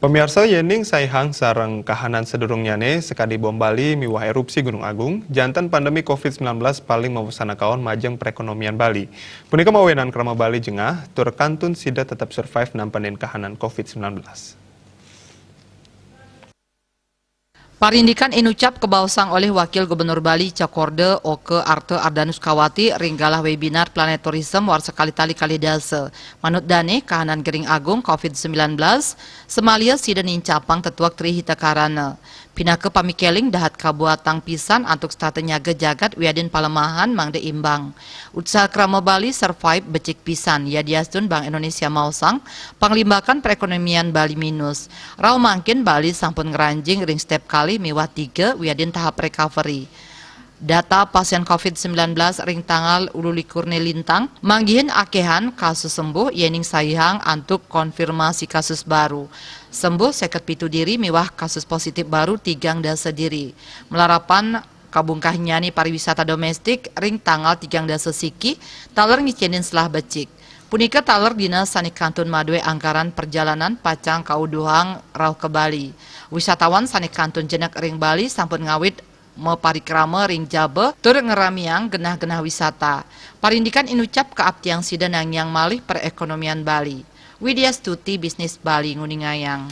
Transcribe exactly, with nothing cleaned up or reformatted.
Pamiarsa, yéning saihang sareng kahanan sadurungnyane sakadi bom Bali miwah erupsi Gunung Agung, janten pandemi covid sembilan belas paling maweksanakaon majeng perekonomian Bali. Punika mawinan krama Bali jengah, tur kantun sida tetep survive nampenin kahanan covid sembilan belas. Parindikan inucap kabaosang olih Wakil Gubernur Bali Cokorde Oke Arte Ardanus Kawati ring galah webinar Planet Tourism warsa kalih tali kalih dasa. Manut dane, kahanan Gering Agung covid sembilan belas samalia sida nincapang tetuek tri hita karana. Pinaka pamikeling dahat kabuatang pisan antuk setata nyaga jagat wiadin palemahan mangda imbang. Usaha krama Bali survive becik pisan, yadiastun Bank Indonesia maosang panglimbakan perekonomian Bali minus. Rauh mangkin Bali sampun ngranjing ring step kalih miwah tiga wiadin tahap recovery. Data pasien covid sembilan belas ring tanggal ulu likur ne lintang, manggihin akehan kasus sembuh, yening saihang antuk konfirmasi kasus baru. Sembuh seket pitu diri miwah kasus positif baru tigang dasa diri. Malarapan kabungkahnyane pariwisata domestik ring tanggal tigang dasa siki, taler ngicenin selah becik. Punika taler dina sane kantun madue anggaran perjalanan pacang kauduhang rauh ka Bali. Wisatawan sane kantun jenek ring Bali sampun ngawit maparikrama ring jaba tur ngramiang genah-genah wisata. Parindikan inucap kaaptiang sida nangiang malih perekonomian Bali. Widya Stuti, Bisnis Bali, nguningayang.